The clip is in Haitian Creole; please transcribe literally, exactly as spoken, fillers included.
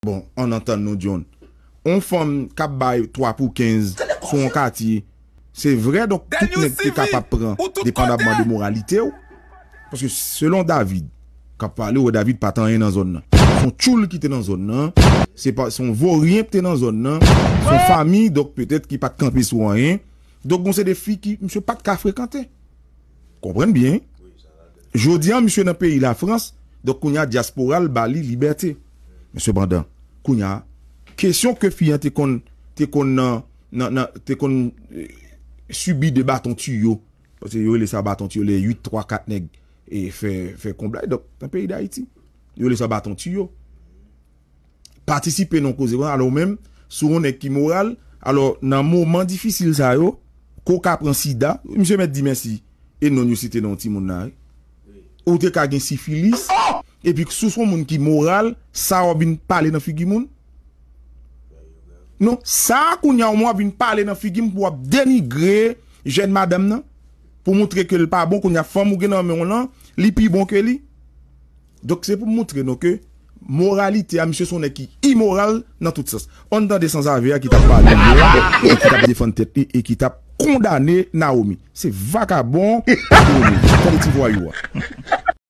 Bon, ann antann nou, John. On fanm k ap bay twa pou kenz sou on katye, se vre, donk, tout nèg te kapab pran, depandamman de moralite w. Paske selon David, k ap pale, ou wè David pa t anyen nan zòn nan. Se on tchoul ki te nan zòn nan, se pa, se on voryen ki te nan zòn nan, se on fanmi, donk, petèt ki pa t kanpe sou anyen. Donk, gon se de fi ki misye pa t ka frekante. Konprann byen. Jodi a, misye nan peyi Lafrans, donk kounye a dyaspora l ba li libète. Men sepandan, kounye a, kesyon ke fi an te konn, te konn nan, nan, nan, te konn, eh, sibi de baton tiyo. Paske yo rele sa baton tiyo, lè uit, twa, kat nèg, e fè, fè konblay. Donk, nan peyi Dayiti, yo rele sa baton tiyo. Patisipe nan koze konsa, alò ou menm, si w on nèg ki moral, alò nan moman difisil sa yo, ke w ka pran sida, misye mèt di mèsi, e non yo site non timoun la, wi. Ou te ka gen sifilis, epi si w se on moun ki moral, sa w ap vin pale nan figi moun? Non, sa a kounye a w ap vin pale nan figi m pou w ap denigre jèn madanm nan, pou moutre ke l pa bon, kounye a fanm ou gen nan men w lan, li pi bon ke li. Donk, se pou m moutre nou ke moralite a, misye se on nèg ki imoral nan tout sans. Ann tande sanzave a ki t ap pale yè, e ki t ap defann tèt li, e ki t ap kondane Naomi. Se vakabon, Naomi. Tande ti vwayou a.